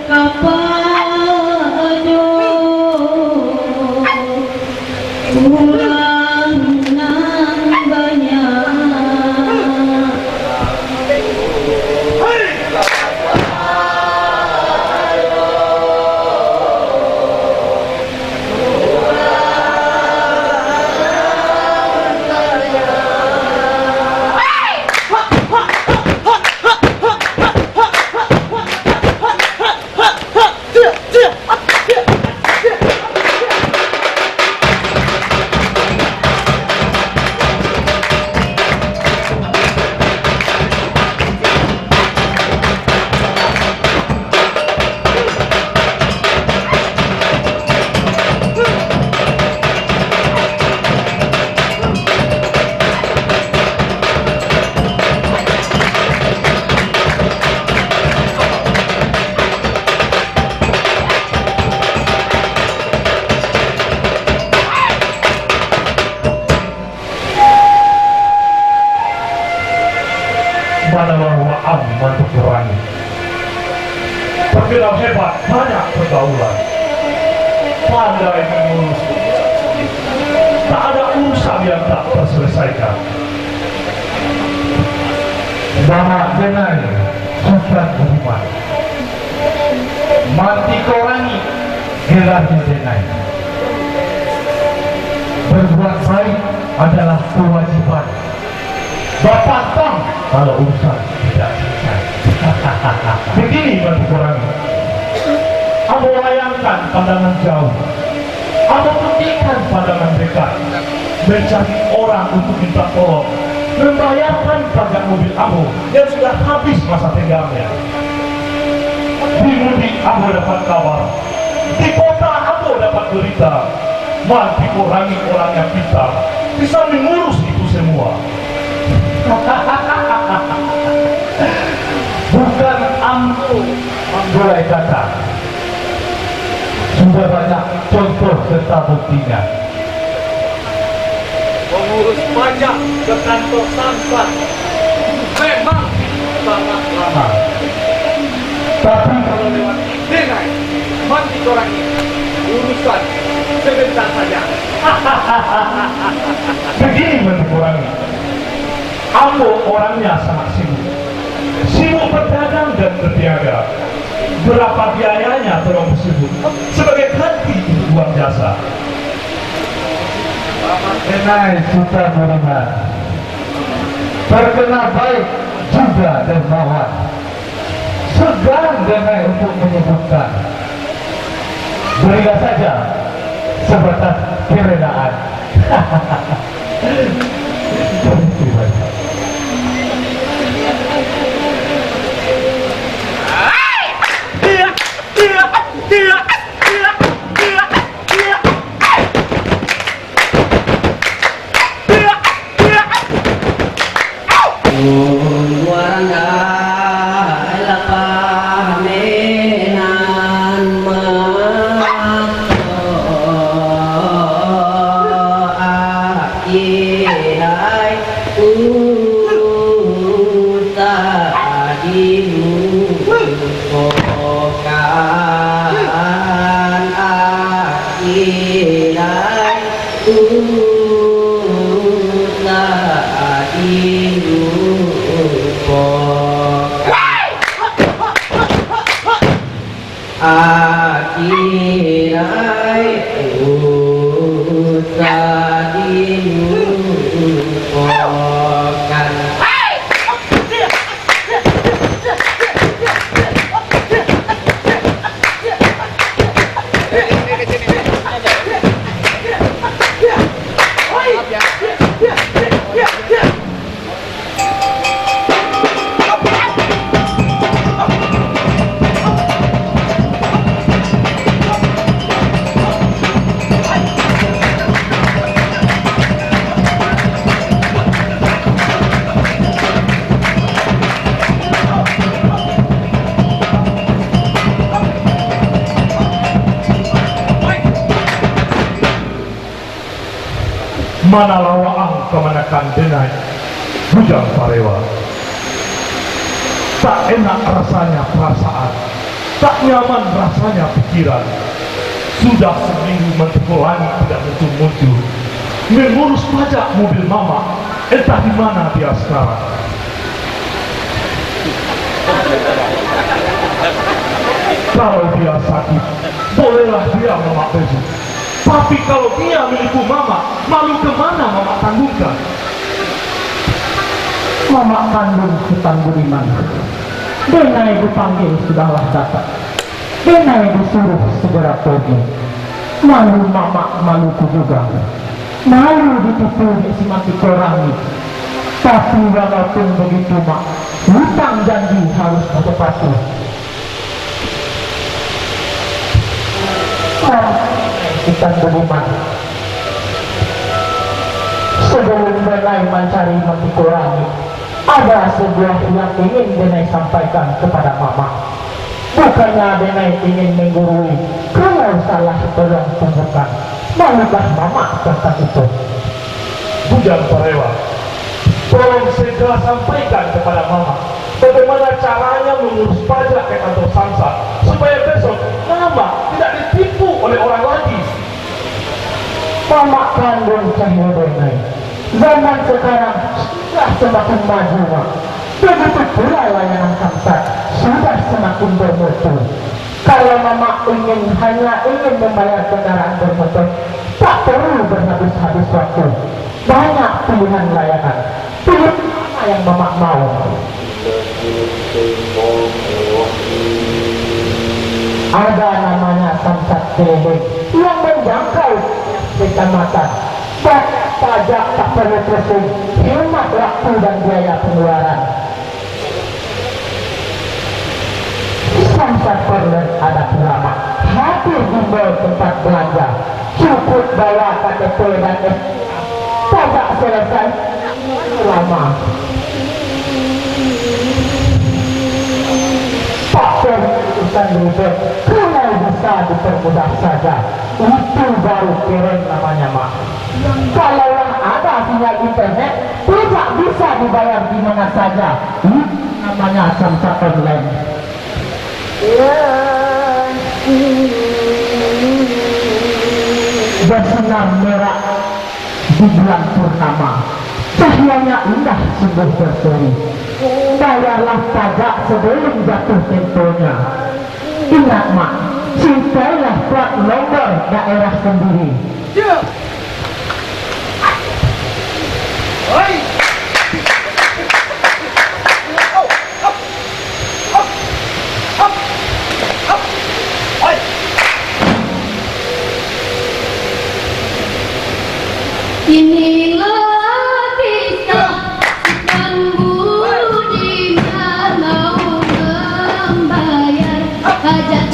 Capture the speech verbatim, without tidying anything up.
Kapado urang nan banyak. Manalah waang mantu kurangi. Terkenal hebat, banyak pergaulan. Pandai mengurus. Tak ada urusan yang tak terselesaikan. Bamak denai Sutan Budiman. Mantiko Rangik, gelarnyo denai. Berbuat baik adalah kewajiban. Bapantang kalau urusan tidak selesai. Begini, Mantiko Rangik. Ambo layangkan pandangan jauh. Ambo putikan pandangan dekat, mencari orang untuk minta tolong, membayarkan pajak mobil ambo yang sudah habis masa tenggangnya. Di mudik ambo dapat kabar, di kota ambo dapat berita, Mantiko Rangik orangnya pintar, bisa mengurus itu semua. Bukan ambo, ambo lai kata. Sudah banyak contoh serta buktinya. Pengurus pajak ke kantor sampah memang sangat lama. Tapi kalau lewat denai, Mantiko Rangik, urusan sebentar saja. Begini, Mantiko Rangik. Ambo orangnya sangat sibuk. Sibuk berdagang dan berniaga. Berapa biayanya tolong disebut sebagai ganti untuk uang jasa? Denai Sutan Budiman, terkenal baik juga dermawan. Segan denai untuk menyebutkan. Berilah saja sebatas kerelaan. Umbuang ranggai lapah menan mato, akilai usah dilupokan, akilai usah dilupokan. Akilai usah dilupokan. Manalah waang kamanakan denai Bujang Parewa. Tak enak rasanya perasaan, tak nyaman rasanya pikiran. Sudah seminggu Mantiko Langik tidak muncul-muncul. Mengurus pajak mobil mamak, entah di mana dia sekarang. Kalau dia sakit, bolehlah dia mamak benguk. Tapi kalau dia menipu mamak, malu ke mana mamak tanggungkan? Mamak kandung Sutan Budiman, denai dipanggil sudahlah datang. Denai disuruh segera pergi. Malu mamak, malu ku juga. Malu ditipu dek si Mantiko Langik. Tapi walaupun begitu, Mak, hutang janji harus ditepati. Sutan Budiman, sebelum denai mancari Mantiko Langik, ada sabuah yang ingin denai sampaikan kepada mamak. Bukannya denai ingin menggurui, kalau salah tolong tunjukkan. Malukah mamak tentang itu? Bujang Parewa, tolong segera sampaikan kepada mamak, bagaimana caranya mengurus pajak ke kantor Samsat, supaya besok mamak tidak ditipu oleh orang lagi. Mamak kandung cahyo denai, zaman sekarang sudah semakin maju, Mak. Begitu pula layanan Samsat sudah semakin bermutu. Kalau mamak ingin, hanya ingin membayar kendaraan bermotor, tak perlu berhabis-habis waktu. Banyak pilihan layanan. Pilih mana yang mamak mau. Ada namanya Samsat Keliling yang menjangkau kecamatan. Bayar pajak tak perlu pusing, hemat waktu dan biaya pengeluaran. Samsat Online ada pula, Mak, hadir di mall tempat belanja. Cukup bawa K T P dan S T K. Pajak selesai, lama. Tak perlu urusan ribet, kalau bisa dipermudah saja. Itu baru keren namanya, Mak. Kalau lah ada sinyal internet, pajak bisa dibayar di mana saja. Itu namanya Samsat Online. Bersinar merah di bulan purnama, cahyanya indah sungguh berseri. Bayarlah pajak sebelum jatuh temponya. Ingat, Mak, cintailah plat nomor daerah sendiri. Ini